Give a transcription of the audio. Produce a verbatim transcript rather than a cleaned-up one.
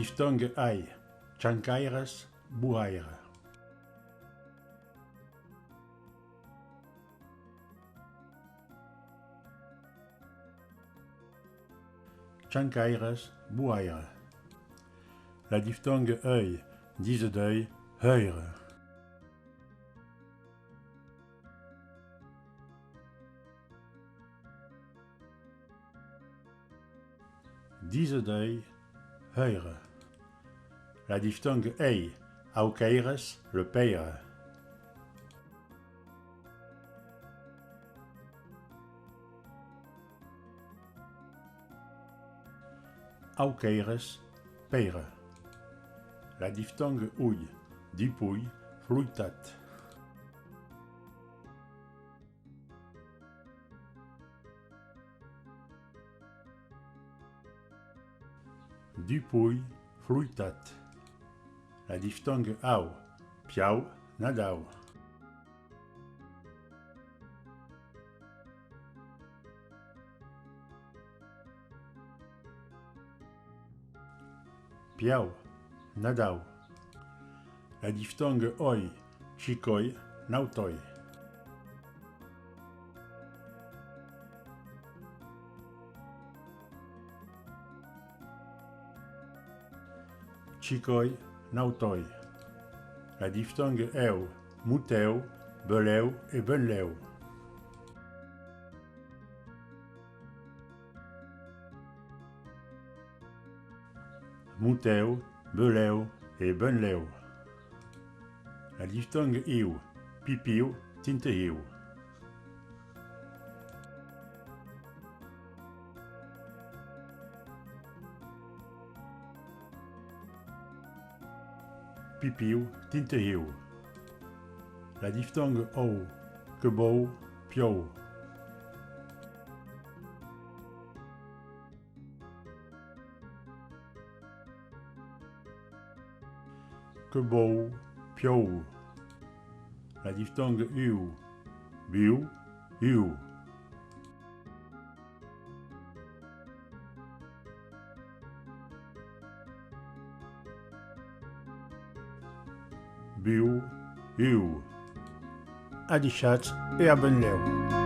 Diftongue ai, chancaires, bohaire. Chancaires, bohaire. La diftongue ei, dise d'ei, heire. Dise d'ei, heire. La diftongue ei, aucaires, le peire. Aucaires, peire. La diftongue ui, dipui, floitat. Dipui, floitat. La diftongue au, piau, Nadau. Piau, Nadau. La diftongue oi, chicoi, nautoi. Chicoi, nautoi. La diftongue eu, motèu, belèu e benlèu. Motèu, belèu e benlèu. La diftongue iu, pipiu, tintehiu. Pipiu, tintehiu. La diftongue ou, que bou, piou. Que bou, piou. La diftongue iu, biu, iu. Biu, iu. Adishatz e a benlèu.